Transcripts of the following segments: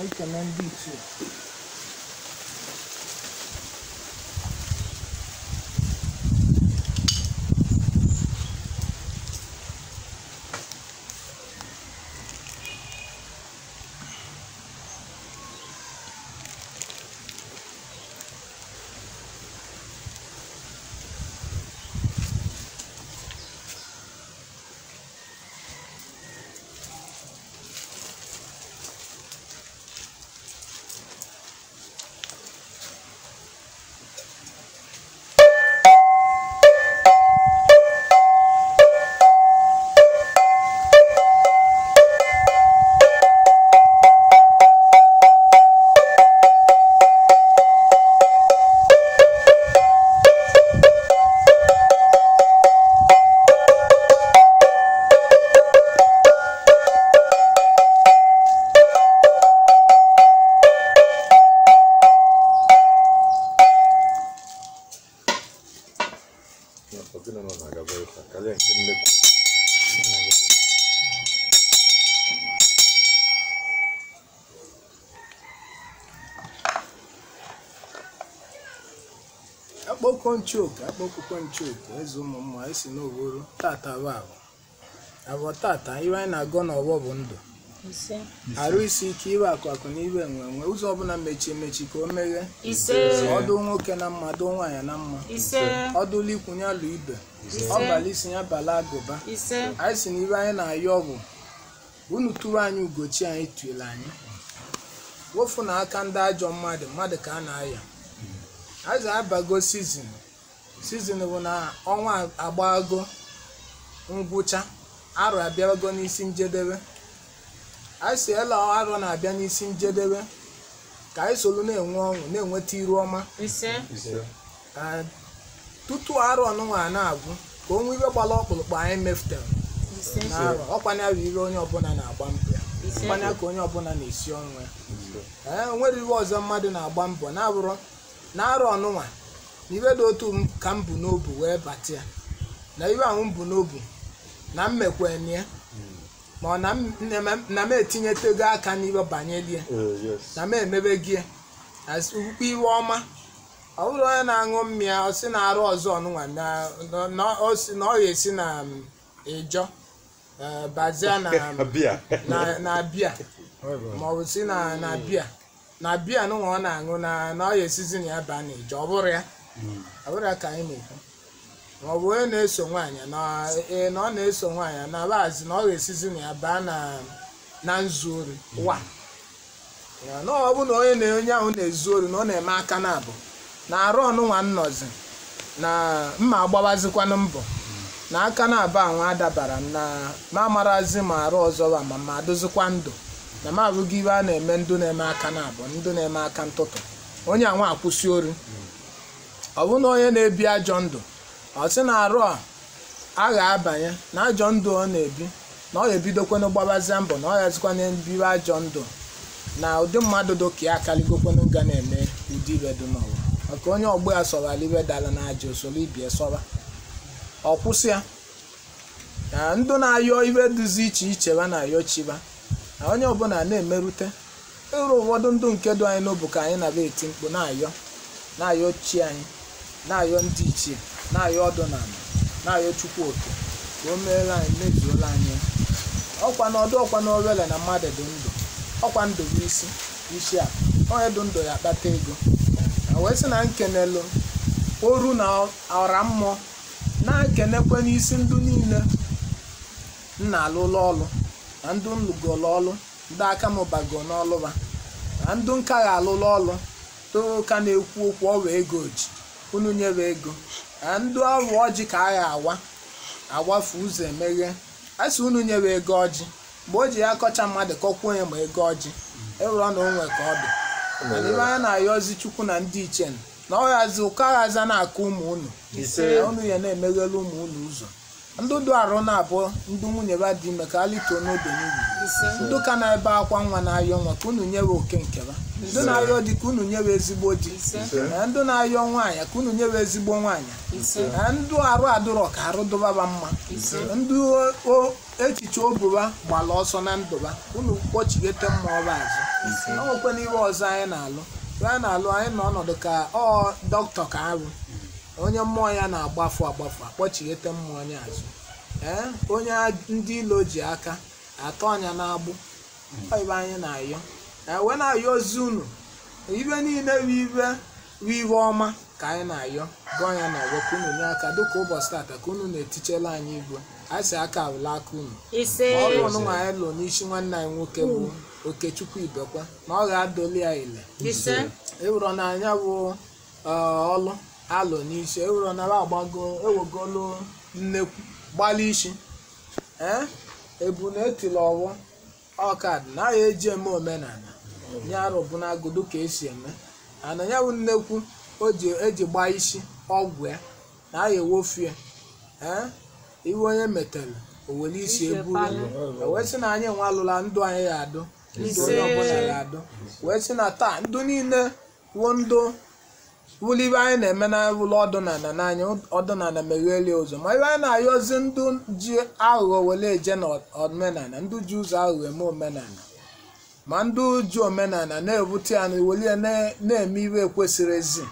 Ekene ndị ichie. Akpọkọ nchoke, akpọkụkọ nchoke, eze ụmụ mmụọ anyị si n'oworo tata bụ ahụ. Abụ tata iwe anyị na-agọ n'ọgbọ bụ ndụ. Ise. Arụ isi ike, iwe akụ akụ na iwe enwe enwe, ụzọ ọbụla mechi emechi ka o meghee. Ise. Ọdụ nwoke na mma, dụ nwaanyị na mma. Ise. Ọdụlụ ikwu ya lụ ibe. Ise. Ọbala isi ya bala agụba. Ise. Anyị si na iwe anyị na-ayọ bụ unu tụrụ anyị ugochi anyị tụrụ anyị. Wofu na aka ndị ajọ mmadụ, mmadụ ka a na-aya. Aza abago sizin. Sizin bụ na ọnwa agbago ngwụcha, arọ abịago n'isi njedebe. Anyị si ele arọ na-abịa n'isi njedebe ka anyị solu na-enwe ọṅụ, na-enweta iru ọma. Ise. Ka tutu arọ ọnụnwa na-agwụ ka o nwee iwe gbara ọkpụrụkpụ anyị mefutere Ise. na arọ. Ọkwana ya bụ iwe onye ọbụla na-agba mbọ ya. Ise. Ọkwana ya ka onye ọbụla na-esi ọnwụ ya. Ee, o nwere iwe ọzọ mmadụ na-agba mbọ na-abụrụ na arọ ọnụnwa na iwe dị otu ka m bụ n'obu wee bata ya, na iwe ahụ m bụ n'obu na m mekwenye ma ọ na m etinyetego aka n'iwe banyelie na m emebe gị ukwu iwe ọma. Ọ bụrụ onye na-aṅụ mmịa, ọ sị na arụ ọzọ ọnụnwa na ọ ga-esi na ịjọ bazia na bịa, ma ọ bụ si na bịa na bịa nụnwa ọ na-aṅụ na ọ ga-esizi na ya baa na ịjọ. Ọ bụrụ ya, ọ bụrụ ya ka anyị na-ekwu. Ma ọ bụ onye na-eso nwaanyị na ọ na-eso nwaanyị na baazị na ọ ga-esizi na ya baa na nzu ori wa. Na ọ bụ na onye na onye ahụ na-ezu ori na ọ na-eme aka na abụ na arụ ọnụnwa nnọzi na mma agbawazikwanụ mbọ na aka na abụ ahụ adabara m na ma amarazi ma arụ ọzọ ma ma adụzikwa ndụ na ma abụghị iwe a na-eme ndụ na-eme aka na abụ ndụ na-eme aka ntụtụ onye anwa akwụsị ori. Ọ bụ na onye na-ebi ajọ ndụ, ọ sị na arụ a a ga-abanye na ajọ ndụ ọ na-ebi na ọ ga-ebidokwanụ gbabazia mbọ na ọ yazikwana ebiwe ajọ ndụ na ụdị mmadụ dị ka ya akaligokwanụ ga na-eme ụdị ibe dị n'ụwa. Maka onye ọgbọ ya sọwara ibe dara na aja osoro ibie sọba ọ kwụsị ya. Na ndụ na-ayọ ibe dịzi iche iche ba na-ayọ chiba na onye ọbụla na-emerute ịrụ ụfọdụ ndụ nke dị anyị n'obu ka anyị na-abịa eti mkpu na-ayọ na-ayọ chi anyị, na-ayọ ndị ichie, na-ayọ ọdịnala, na-ayọ Chukwu oke ka o meere anyị, mezuola anyị. Ọkwa na ọdụ ọkwa na obere na mmadụ dị ndụ, ọkwa ndụ bụ isi isi a onye dị ndụ ya akpata ego. Na wee sị na nkenelu oru na ọra mmụọ na-ekenekwe n'isi ndụ niile m na-alụ ụlọ ọlụ na ndụ nlugolo ọlụ, ndị aka m bago n'ọlụba na ndụ nka ga-alụlụ ọlụ too ka na-ekwu okwu ọwa ego ji unu nyere ego na ndụ ọrụ ọjị ka a ga-awa agwafu ụzọ emeghe a sị unu nyere ego ọjị mgbe o ji ya kọcha mmadụ kọkwuo onye ma ego ọjị ewere na onwe ka ọ dị. Mana ibe anya na-ayọzi Chukwu na ndị ichie na ọ ghazi ụkọ aghaza na-akụ ụmụ unu na unu ya na-emeghelu ụmụ unu ụzọ. Ndụ dụ arụ na-abụ ndụ nwunye ba dị ime ka alituo n'odo n'ugwu. Ndụ ka na-ebe akwa nwa na-ayọ nwa ka unu nyewe oke nkeba. Ndụ na-ayọ di ka unu nyewe ezigbo di. Na ndụ na-ayọ nwaanyị ka unu nyewe ezigbo nwaanyị. Na ndụ arụ adụrọ ka arụ dụbaba mma. Ndụ echiche obuba gbara ọsọ na ndụba unu kpọchigete mmụọ ba azụ. O nwekwana iwe ọzọ anyị na-alụ. Anyị na-alụ anyị nọ ọnọdụ ka ọ dọkịta ka arụ onye mmụọ ya na-agbafu agbafu akpọchighete mmụọ ya azụ. Ee, onye ndị ilo ji aka atọ anya na-agbụ ibe anyị na-ayọ. Wee na-ayọ ozi unu ibe niile bụ iwe ọma ka anyị na-ayọ gụọ ya na ọgbọ ka unu nye aka dịka ụbọchị tata ka unu na-etichela anyị igwe anyị si aka awụla aka unu. Ọrụ ọnụnwa anyị lụ n'isi nwanne anyị nwoke bụ Okechukwu Ibekwe na ọ ga-adọli ya ile ewuro na anya bụ ọlụ alụ n'isi ewuro na agbago ewegolu nnekwu gbalị isi ee ebu na etili ọwọ ọkad na ya eji eme omenala nye arụ bụ na agụdụ ka esi eme ana ya bụ nnekwu o ji eji gbaa isi ọgwụ ya na ya ewofie ee iwe onye metere o were isi eburu wee sị na anyị nwe alụla ndụ anyị ya adụ ndụ onye ọbụla ya adụ wee sị na taa ndụ niile wụ ndụ wụlụ ibe anyị na-eme na wụlụ ọdịnala n'anya ọdịnala meghelie ụzọ ma ibe anyị na-ayọzi ndụ ji aghụghọ were eje na omenala ndụ ji ụzọ aghụghọ eme omenala ma ndụ ji omenala na-ebute ya na welie na-eme iwe ekwesịrị ezi.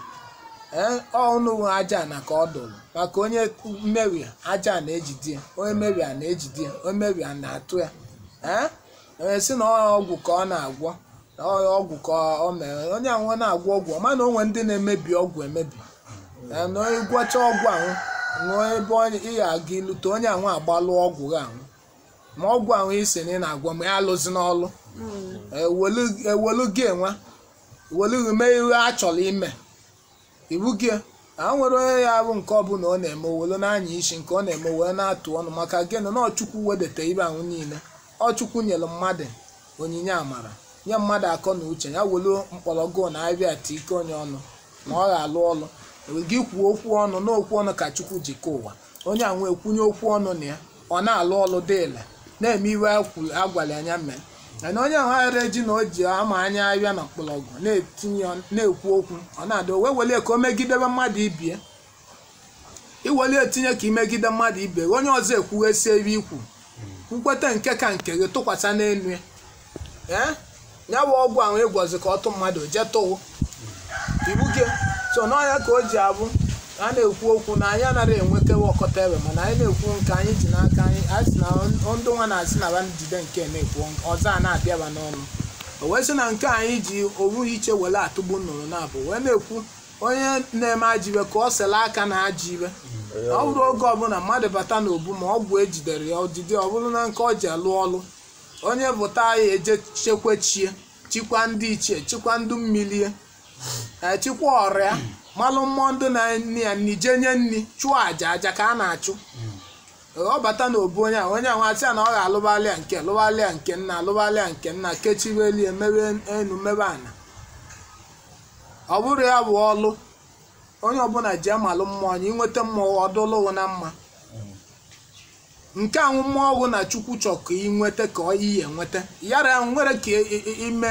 Ee, ọnụ aja na ka ọ dụrụ maka onye mmeri aja na-ejide ya onye mmeri a na-ejide ya onye mmeri a na-atụ ya. Ee, onye sị na ọgwụ ka ọ na-agwọ ọgwụ ka ọ mere onye ahụ na-agwọ ọgwụ ọ ma na onwe ndị na-emebi ọgwụ emebi na onye gwọcha ọgwụ ahụ ṅụọ ebe ị ga-aga ilute onye ahụ agbalụ ọgwụ gị ahụ ma ọgwụ ahụ isi na ị na-agwọ ma ya alụzi n'ọlụ ewelu gị enwe welu gị mee ihe a chọrọ ime iwu gị a nwere onye ya bụ nke ọbụla ọ na-eme welu na-anya isi nke ọ na-eme wee na-atụ ọnụ maka gịnị na Chukwu wedata ibe ahụ niile. Ọ Chukwu nyere mmadụ onyinye amara nye mmadụ akọ na uche ya welu mkpọrọgwụ na abịa ti ike onye ọnụ na ọ ga-alụ ọlụ gị kwuo okwu ọnụ na okwu ọnụ ka Chukwu jikọ ụwa onye ahụ ekwunye okwu ọnụ na ya ọ na-alụ ọlụ dịla na-eme iwe agwala anya mee na onye ahụ aghara eji na o ji ama anya abịa na mkpọrọgwụ na-etinye na-ekwu okwu ọ na-adị wee welie ka o megidebe mmadụ ibie iwelie etinye ka imegide mmadụ ibe onye ọzọ ekwughesie ebe ikwu nkweta nke ka nke gị tụkwasị n'elu ya. Ee, ya bụ ọgwụ ahụ ịgwọzi ka ọ tụ mmadụ jee tụwụ ibu gị so n'ọnya ka o ji abụ a na-ekwu okwu na anyị anaghị enwekewa ọkọta ebe mana anyị na-ekwu nke anyị ji n'aka anyị a sị na ndị nwa na-asị na ba njide nke na-ekwu ọzọ a na-abịaba n'ọnụ o wee sị na nke anyị ji owu iche were atụgbu nnụnụ na-abụ wee na-ekwu onye na-eme ajọ ibe ka ọ sela aka na ajọ ibe ọ bụrụ oge ọbụla mmadụ bata n'obu ma ọgwụ ejidere ya odide ọ bụrụ na nke ọ ji alụ ọlụ onye bụta ya eje chekwechie chikwa ndị ichie chikwa ndị mmilie chikwa ọrịa malụ mmụọ ndị na-enye ya nni jee nye nni chụọ àjà àjà ka a na-achụ ọ bata n'obu onye ahụ onye ahụ asị ya na ọ ga-alụbalịa nke lụbalịa nke nna alụbalịa nke nna kechibelie mebe enu mebe ana ọ bụrụ ya bụ ọlụ onye ọbụla ji amalụ mmụọ anya inweta mmụọ ọdụlụwụ na mma nke ahụ mmụọ ọgwụ na Chukwu chọ ka ị nweta ka iyi enweta yara ahụ nwere ka ime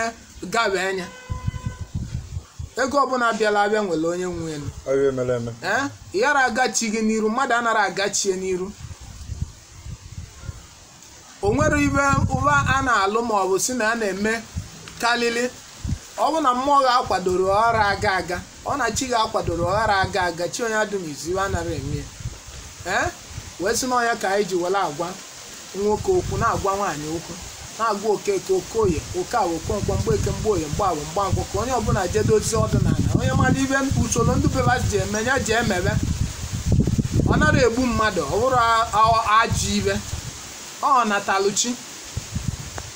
gawe anya ego ọbụla bịara abịa nwere onye nwe elu ee yara agachi gị n'iru mmadụ anara agachie n'iru o nwere ibe ụba a na-alụ ma ọ bụ si na a na-eme karịrị ọ bụ na mmụọ ga-akwadoro ọghara aga aga ọ na chi ga-akwadoro ọghara aga aga chi onye adụ n'izu anara eme ee wee sị n'ọnya ka anyị ji were agwa nwoke okwu na-agwa nwaanyị okwu na-agwa okeke okoye okeawụ okonkwo mgbeke mgbeoye mgbaawụ mgbankwọ ka onye ọbụla jee dozie ọdịnala onye mmadụ ibe usoro ndị beba ji eme ya ji emebe ọ nara egbu mmadụ ọ bụrụ ajọ ibe ọ natalụchi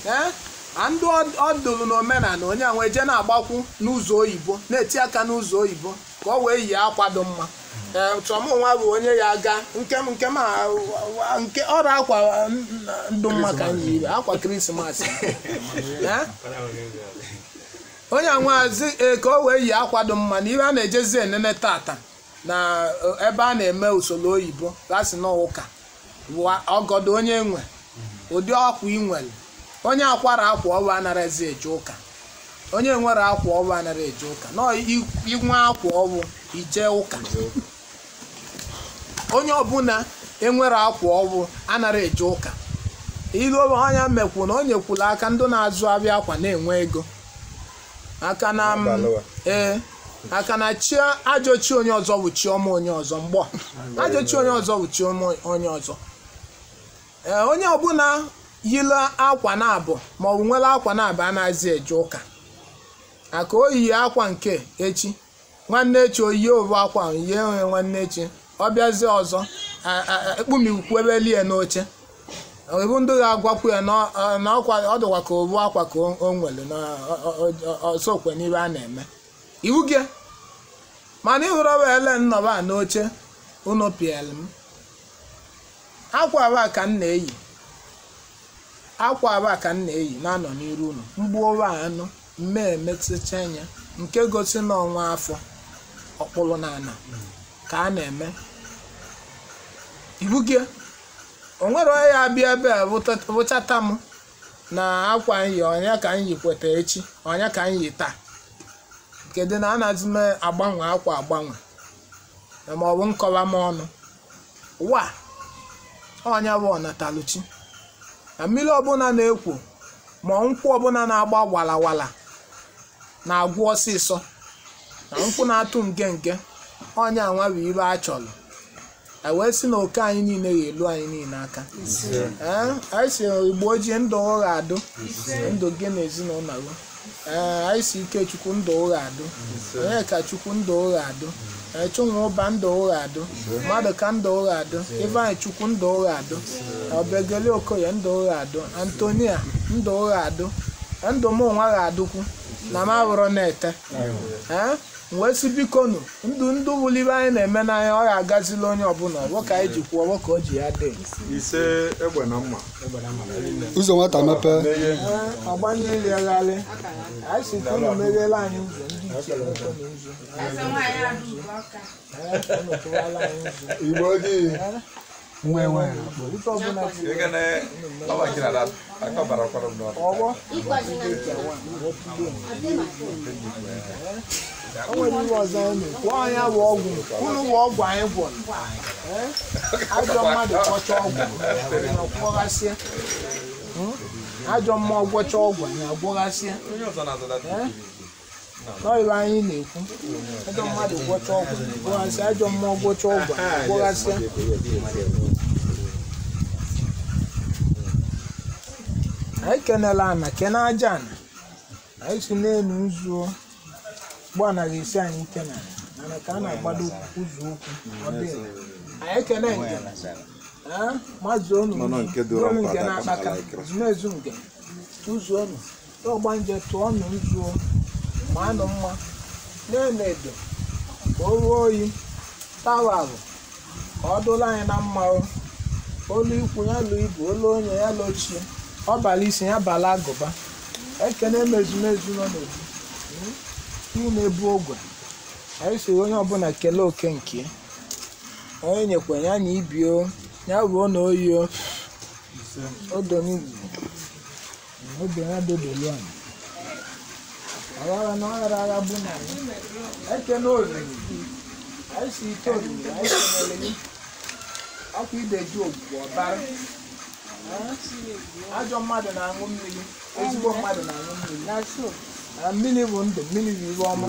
ee ndị ọ dụrụ n'omenala onye ahụ eje na-agbakwu n'ụzọ oyibo na-eti aka n'ụzọ oyibo ka ọ wee yie akwado mma ee chọmụnwa bụ onye ya aga nke nke ma nke ọrụ akwa ndụ mma ka anyị yiri akwa krismas onye anwazi ka o wee yie akwado mma na ibe a na-ejezi enene tata na ebe a na-eme usoro oyibo gasị n'ụka ọgọdọ onye nwe ụdị akwa ị nwere onye akwara akwa ọwa anarazi eje ụka onye nwere akwa ọwa anara eje ụka nọ inwe akwa ọwụ ije ụka onye ọbụla enwere akwa ọwụ anara eje ụka Ilu anya mekwu na o nyekwula aka ndị na-azụ abịa akwa na-enwe ego aka na ee aka na chi ajọ chi onye ọzọ bụ chi ọma onye ọzọ mgbọ ajọ chi onye ọzọ bụ chi ọma onye ọzọ. Ee, onye ọbụla yila akwa na-abụ ma ọ bụ nwere akwa na-abụ anaghịzi eje ụka aka o yi akwa nke echi nwanne echi oyiye ovu akwa yie onye nwanne echi ọ bịazie ọzọ ekpumikwuebelie n'oche ebu ndị ga-agwakwu ya na ọ dịkwa ka ovu akwa ka o nwere na ọsọkwe n'ibe a na-eme iwu gị. Mana ịhụrụ ọba ele nnọba n'oche unu pịalụ m akwa aba ka m na-eyi akwa aba ka m na-eyi na-anọ n'iru unu mgbuowa anụ mmee metụcha anya nke gosi n'ọnwa afọ ọkpụrụ na ana ka a na-eme iwu gị. O nwere onye ya abịa ebe a bụchata m na akwa nyi ọnya ka m yikweta echi ọnya ka m yi taa kedu na anaghịzi m agbanwe akwa agbanwe ma ọ bụ nkọwa m ọnụ ụwa ọnya bụ ọnataluchi na mmiri ọbụla na-ekwo ma nkwụ ọbụla na-agba walawala na-agwụ ọsịsọ na nkwụ na-atụ nge nge ọnya nwa bụ ibe a chọrọ wee sị na oke anyị niile ga-elu anyị niile aka. Ee, anyị si Igbo ojii ndụ ụgha adụ ndụ gị na ezinụlọ gị. Ee, anyị si Ikechukwu ndụ ụgha adụ Onyeka Chukwu ndụ ụgha adụ Chinwe Ụba ndụ ụgha adụ Mmadụ ka ndụ ụgha adụ Ifeanyị Chukwu ndụ ụgha adụ Obegeli Okoye ndụ ụgha adụ Antonia ndụ ụgha adụ ndụ m nwa ga-adụkwu na m abụrụ na-ete. Ee, wee sị bikonu ndụ ndụ wụlibe anyị na-eme n'anya ọ ga-agazila onye ọbụla ọgbọ ka anyị ji kwuo ọgbọ ka o ji ya dị ise egbe na mma ụzọ nwata mepee ọgbanye ịrịagharị anyị si ka unu meghela anyị ụzọ ndị ichie mepee na ụzọ unu tụwala anyị ụzọ Igbo ojii ife ọbụla ọgbọ o nwere ihe ọzọ anyị na-ekwu ọnya bụ ọgwụ unu bụ ọgwụ anyị gwọrọ. Ajọ mmadụ kwọcha ọgwụ gwọghasịa ajọ mmụọ gwọcha ọgwụ anyị agwọghasịa n'ọyịba anyị na-ekwu ajọ mmadụ gwọcha ọgwụ gwọghasịa ajọ mmụọ gwọcha ọgwụ anyị agwọghasịa. Anyị kenela ana kene aja ana anyị si n'elu nzuo mgbe anaghị esi anyị ike na mana ka a na-agbado ụzọ ụkwụ ọ dị anyị ekene nke mazụ unu nke na-akpaka ezumezu nke ụzọ unu ọgbanje tụọ nụ nzuo ma anụ mma na-ene edo ka o ruo oyi tawa ahụ ka ọ dụla anyị na mma olu ikwu ya lụ ibu olu onye ya lụchie ọ bala isi ya bala agụba ekene emezumezu nọ n'obu ị na-ebu ogwe anyị si onye ọbụla kelee oke nke onye nyekwa ya na ibio ya ruo na oyi odo dodolu anyị ọghara na ọghara agha bụ na anyị ekene oriri anyị si ite oriri anyị kenere gị ọkwa ideji ogwugwu ọbara. Ajọ mmadụ na-aṅụ mmiri ezigbo mmadụ na-aṅụ mmiri mmiri bụ ndụ mmiri bụ iwe ọma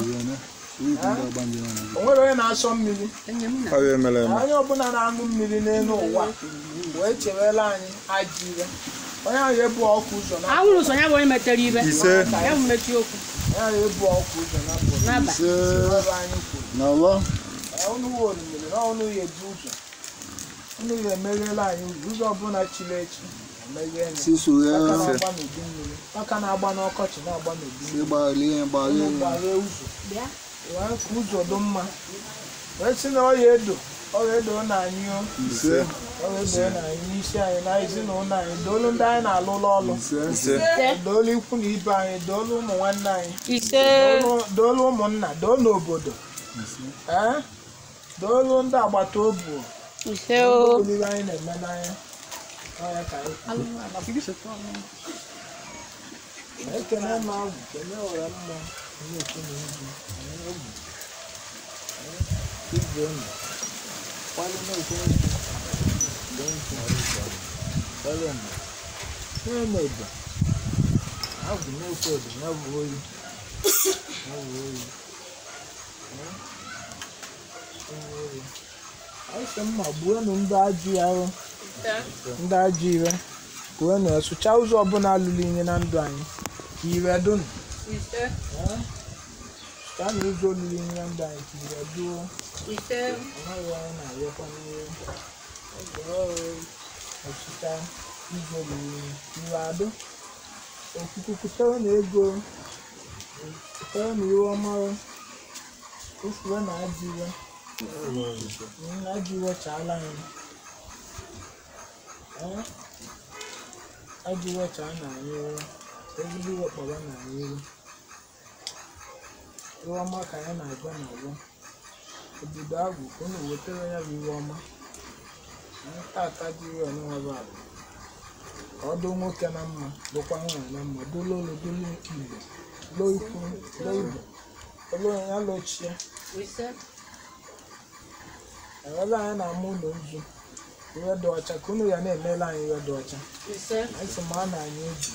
o nwere onye na-asọ mmiri onye ọbụla na-aṅụ mmiri n'elu ụwa wee chewela anyị ajọ iwe onye ahụ ebu ọkụ ụzọ ebu ọkụ ụzọ anyị kwuru ọnụ oriri na ọnụ ya ebu ụzọ unu ya emeghela anyị ụzọ ụzọ ọbụla chiri echi aka na-agba n'ọkọchị na-agba n'udu mmiri gbaghee ụzọ wee ka ụzọ dị mma wee sị na ọya edo ọya edo na anyị ọya edo na anyị n'isi anyị na ezinụlọ anyị doolu ndị anyị na-alụlụ ọlụ doolu ikwu na ibe anyị doolu ụmụ nwanne anyị doolu ụmụnna doolu obodo ee doolu ndị agbata obi ndị anyị na-eme n'anya ekene m agwụ kene ọra mma na-ekwu na ibu ogwu igwe unu kwalụ na-ekwu nzu kwalụ Na-eme agwụ na-ekwe edo ya bụ oyi. Ya bụ oyi. Anyị sị mma gbuonu ndị ajọ arụ. Ndị ajọ ire. Gbuonu sụchaa ụzọ ọbụla lụrụ inye na ndụ anyị. Ka ire dụnụ. Sụchaa na ụzọ lụrụ inye na ndụ anyị ka ire dụọ. Ọ naghị anyị na-arịọkwa n'ihe. Ọsụcha ụzọ lụrụ inye. Ire adụ. Okuku kutere na ego. Kutere na iwe ọma. Ofuwe na ajọ iwe. Ajọ iwe chaala anyị. Ajọ iwe chaa na anyị iwe. Ezigbo iwe kpọrọ na anyị iwe. Iwe ọma ka anyị na-agwa na-agwa. Obodo agwụ ka unu wetara ya bụ iwe ọma. Tata ji iwe onwe bụ agwụ. Ka ọ doo nwoke na mma, dụkwa nwaanyị na mma, dolo olu, dolo igbo, loo ikwu, loo ibe, olu ya lochie. Ebe anyị na-ama ụlọ nzu, iwe dị ọcha ka unu ya na-emela anyị iwe dị ọcha. Anyị sị ma a na anyị eji.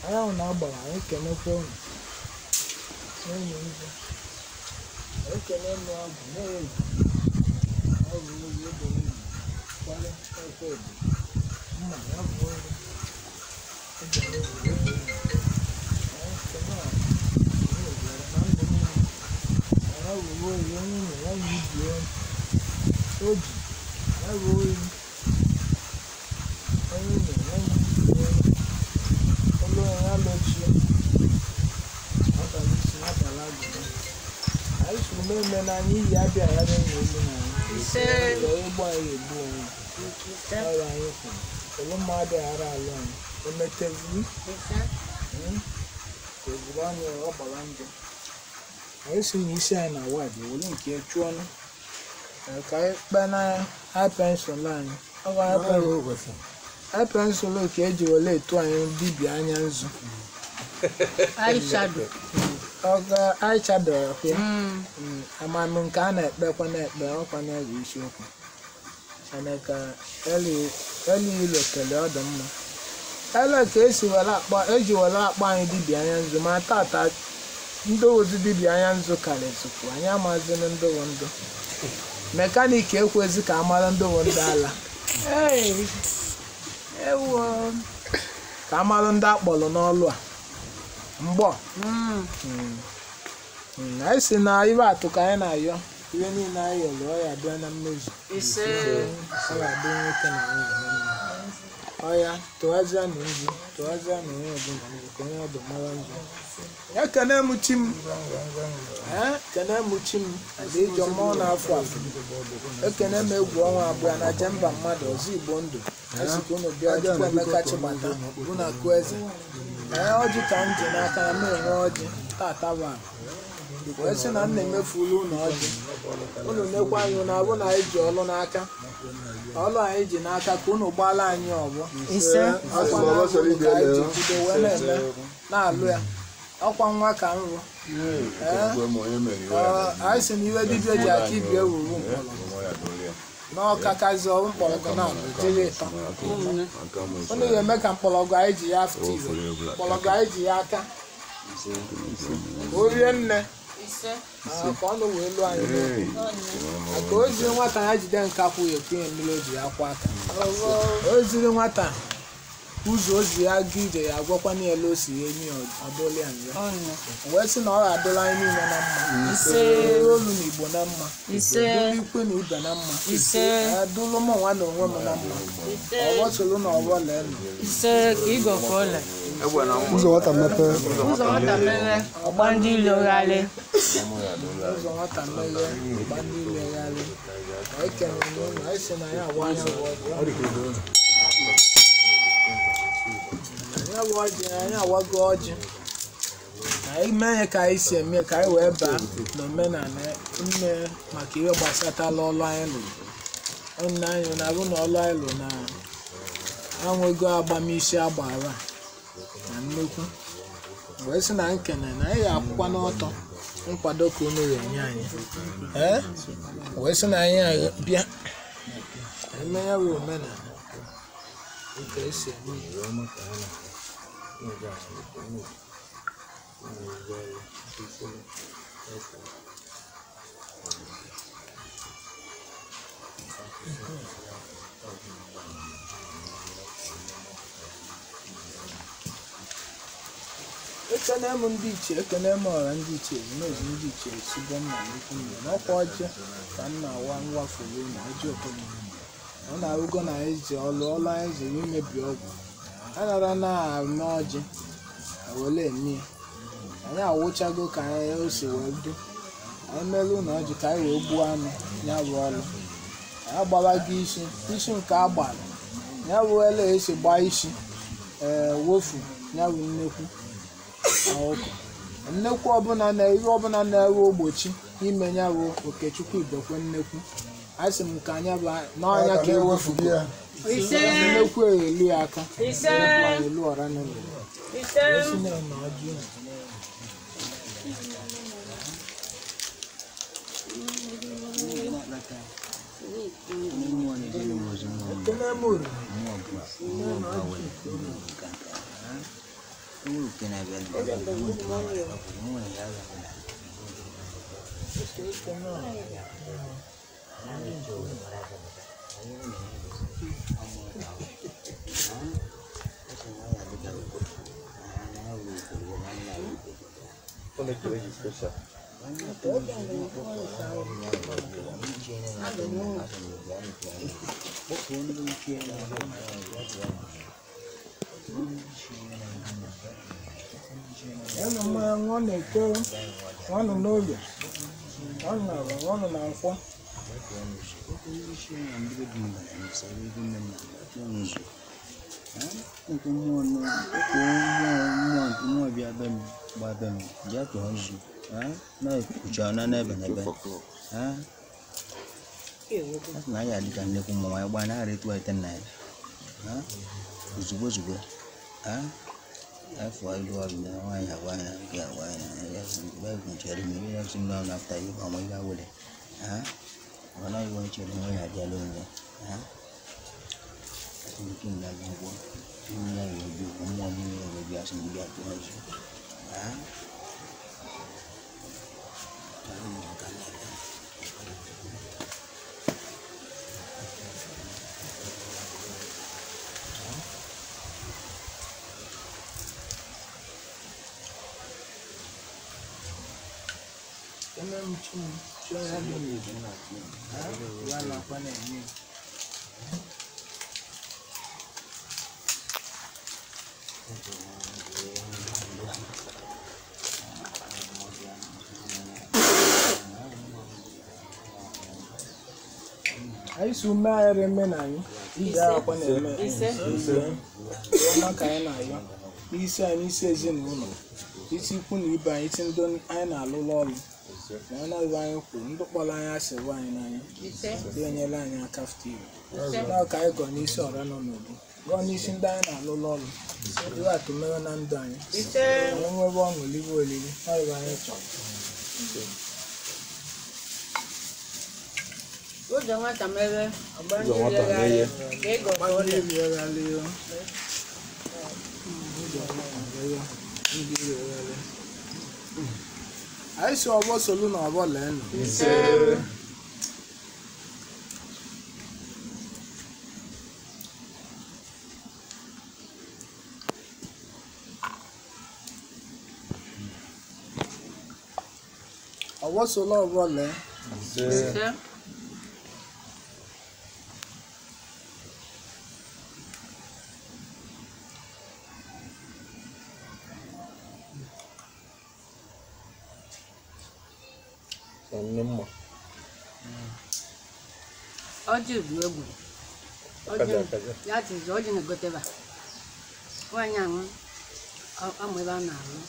Anyị ahụ na-agbara anyị kenekwa unu. N'ụlọ nzu. Anyị kene nnu agwụ na-eji. Agwụ oyi ebe niile. Kwale ekwe edo. Mma ya bụ oyi. Ebe niile ebe niile. Anyị kene agwụ. Na ndụ niile. Ya bụ oyi onye ụlọ ya yi ibi oyi. Oji ya bụ oyi. Onye ụlọ ya yi ibi oyi. Olu ya lochie. Abalị isi abalị agwụ. Anyị sụrụ mmemme na anyị iyi abịa ya na-enwe olu na anyị. Egbu anyị egbu onwe. Ọrụ anyị kwuru. Olu mmadụ ghara alụ anyị. O metevuru. Tevuru anyị ọ gbara njọ. Anyị si na isi anyị na wad were nke chụọ ọnụ. Ka anyị kpee na high pensụl anyị. Ọ bụ high pensụl ka eji were etu anyị dibịa anya nzu. Eyeshadow. Ọga eyeshadow ọkwa. Amam nke a na-ekpekwa na-ekpe ọkwa na-ege isiokwu. Chineke elu ilo kele ọ dị mma. Ele ka esi were akpọ eji were akpọ anyị dibịa anya nzu ma tata ndị ozi dibịa anya nzu karịzikwu anyị amazịnụ ndị wụ ndụ. Mekaniki ekwezi ka amara ndị wụ ndị ala. Ka amara ndị akpọrọ n'ọlụ a. Mgbọ. Anyị si na ibe atụ ka anyị na-ayọ ihe niile anyị yọrọ ọ ya bịa na mmezu. Ọ ga-adị nwoke na nwunye na mma. Ọya tụgharịa na nzu tụgharịa na onye ọbụla nzu ka onye ọdụ mara nzu. Ya kene m chi m. Kene m chi m dị ịjọ mmụọ na-afụ afụ. Ekene m egwu ọnwa abụọ na jemba mmadụ ọzọ Igbo ndụ. Esi ka unu bịa Chukwu Emeka Chibata bụ na akụ eze. Ọjị ka m ji n'aka na m enwe ọjị tata bụ ala. Wee sị na m na-emefulu unu ọjị. Unu nekwa anyị unu abụ na anyị ji ọlụ n'aka. Ọlụ anyị ji n'aka ka unu gbaala anyị ọgbọ. Ọkwa na ka anyị ji bido wee na-eme na-alụ ya. Ọkwa nwa ka m rụ. Anyị sị na iwe dibịa ji aka ibi ewuru mkpọrọgwụ. N'ọkakazi ọrụ mkpọrọgwụ na jiri ịtọ. Unu ga-eme ka mkpọrọgwụ anyị ji ya afụta iwe. Mkpọrọgwụ anyị ji ya aka. O rie nne. Ka ọnụ wee lụọ anyị n'okwu. Ka o ziri nwata ya jide nkakwụ ya ekwunye mmiri o ji ya kwọ aka. O ziri nwata ụzọ ozi ya ga ije ya agwakwa n'elu o si enyi ya ọdụla ya nre. Wee sị na ọ ga-adụla anyị niile na mma. Dụrụ olu na Igbo na mma. Dụrụ ikwe na ibe na mma. Dụrụ mụ nwa na onwe m na mma. Ọgbọ soro na ọgbọ leenụ. Ụzọ nwata mepee. Ụzọ nwata mepee. Ọgba ndị ilegharị. Ụzọ nwata mepee. Ọgba ndị ilegharị. Anyị kelere unu, anyị sị na ya agwa anya bụ ọjị. Anyị agwa ọjị, anyị agwago ọjị. Anyị mee ya ka anyị si eme ka anyị wee baa n'omenala nne maka ihe gbasatala ọlụ anyị lụrụ. Nna anyị na-arụ na ọlụ anyị lụrụ na anwego agbamisi agbara na nnukwu. Wee sị na nkene na anyị ga-akwụkwa n'ọtọ nkwado ka unu ga-enye anyị. Wee sị na anyị bịa eme ya bụ omenala. Ka esi eme ya. Ekene m ndị ichie, ekene m ọra ndị ichie, ezumezu ndị ichie esigo nna m ikwu nne n'ọkwa ọjị ka m na-awa mwafuru na ọjị ụtụtụ. Ọ na-arụgo na anyị ji ọlụ ọlụ anyị ji imebi ọgwụ. A nara na-eme ọjị ewele eme ya. Anyị awụchago ka anyị o si wee du. Anyị merụ na ọjị ka anyị wee gbuo anụ ya bụ ọlụ. Anyị agbawago isi, isi nke a gbara ya bụ ele esi gbaa isi ee wofu ya bụ nnekwu ọkụ. Nnekwu ọbụla na ihe ọbụla na-ewe ogbochi ime ya bụ Okechukwu Ibekwe nnekwu. Asị m ka anya bụ n'ọnya ka ewefu ya. Ise. nnekwu elu ya aka. Ise. Nnekwu elu ọra nọ n'elu. Ise. Esi na na ọjị unu. Ekene m uru. Enu mmanya ṅụọ na-eke, ṅụọnụ n'oge, ṅụọnụ na agwa, ṅụọnụ na nkwọ. Ozugbo ozugbo afọ ilu ọrụ na nwaanyị agwa na nke agwa na ya bụ chere m ihe si m na afta ihe ọma ihe awele ha ọ na iwe chere nwa ya abịala onwe ha asị m na agwọ nwa ya obi mmụọ m ya obi asị m bịa tụọ nzu ha. Ekene m chi m, chi onye dị n'ebi. Ya lakwa na-eme ya. Anyị si ume anyị eme na anyị ije akwa na-eme. Ise. Ise. Ọma ka anyị na-ayọ n'isi anyị, n'isi ezinụlọ, isi ikwu na ibe anyị, isi ndị anyị na-alụlụ ọlụ na ọ na-ebe anyị kwuru ndị kpọrọ anyị asị bụ anyị n'anya. Ise. Ndị enyela anyị aka fụta iwe na ka anyị gọọ n'isi ọra nọ n'obu, gọọ n'isi ndị anyị na-alụlụ ọlụ iwe atụmewe na ndụ anyị. Ise. Anyị nwebe ọṅụ liwe olili ọ iwe anyị chọrọ. Ụzọ nwata mere ọgba ndị Ụzọ nwata iro meghe. ka ego ka ụlọ. Ndị iro ghalị o. Ụzọ nwata meghe, ndị iro ghalị. Anyị si ọgbọ solu na ọgbọ leenụ. Ise. Ọgbọ solu ọgbọ lee. Ise. Ise. Nne mma. Ọjị bụ egwu. Ọjị Akaja akaja. ya tizi ọjị na-egoteba. Nwaanyị ahụ amụ ebe a na-alụ.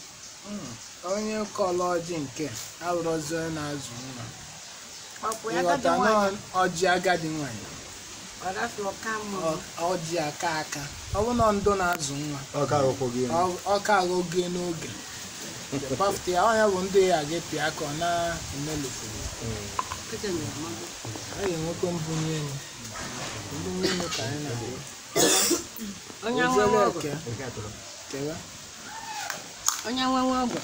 Onye kọlọ ọjị nke abụrụzi onye na-azụ nwa. Ọkwụ ya agadi Ịghọta na nwaanyị. ọjị agadi nwaanyị. Ọ rasị ọka mmụọ. Ọjị aka aka. Ọ bụ na ndụ na-azụ nwa. Ọka akwụkwọ gị. Ọka aghọgie n'oge. Pafụta ya, ọnya bụ ndị ya ga-epị aka ọ na-emelufuru. Kịtị na-amago. A ga-enwekwa mbunye elu. Mbunye elu ka anyị na-ahụ. Onye nwe Ozele ọgwụ. eke. Kewa. Onye nwe ọgwụ.